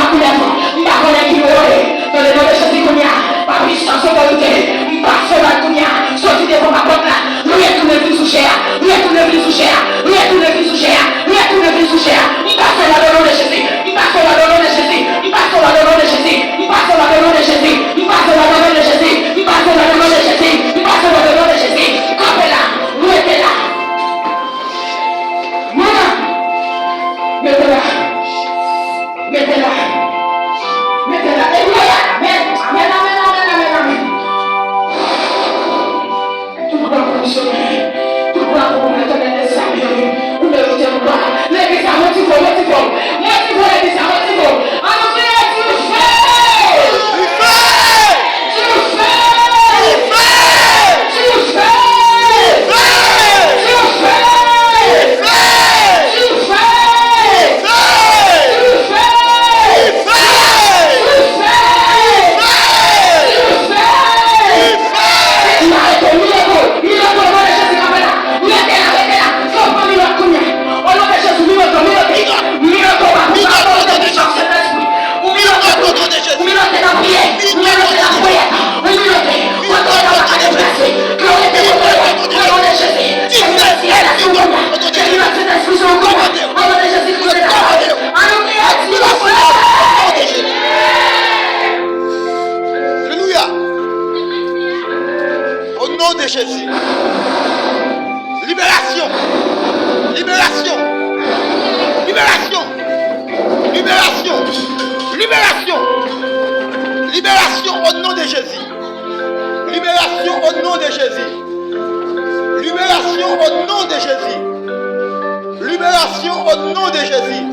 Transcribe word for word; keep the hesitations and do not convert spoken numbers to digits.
Kounye a, m pa konnen ki bò w ye. Nan le non de Jezi kounye a, pa pisans otorite, m pase w la kounye a, soti devan pa pòt la, retounen vin sou chè a, retounen vin sou chè a, retounen vin sou chè a, retounen vin sou chè a. M pase w la nan non de Jezi, m pase w la nan non de Jezi, m pase w la nan non de Jezi, m pase w la nan non de Jezi, m pase w la nan non de Jezi, m pase w la nan non de Jezi, m pase w la nan non de Jezi. Kanpe la, rete la. Mwen, mete la. Mete la. Mete la. E glwa. Amèn. Amèn, amèn, amèn, amèn, amèn. Tout glwa pou Senyè. Tout glwa pou Letènèl dèzame yo. Ou merite glwa. Legliz la, motive w, motive w. Motive w, legliz la, motive w. Ann nou kriye dife! Dife! Ou milote nan priyè. Ou milote nan priyè. Ou milote kote w la pa ka deplase. Ke w rete kote w ye. O non de Jezi. Ke milote Sentespri sou ou kounye a. O non de Jezi Kris de Nazarèt. Ann nou priye, di nou Sentespri. Alelouya. Au nom de Jésus. Libération. Libération. Libération. Libération. Libération. Libération au nom de Jésus. Libération au nom de Jésus. Libération au nom de Jésus. Libération au nom de Jésus.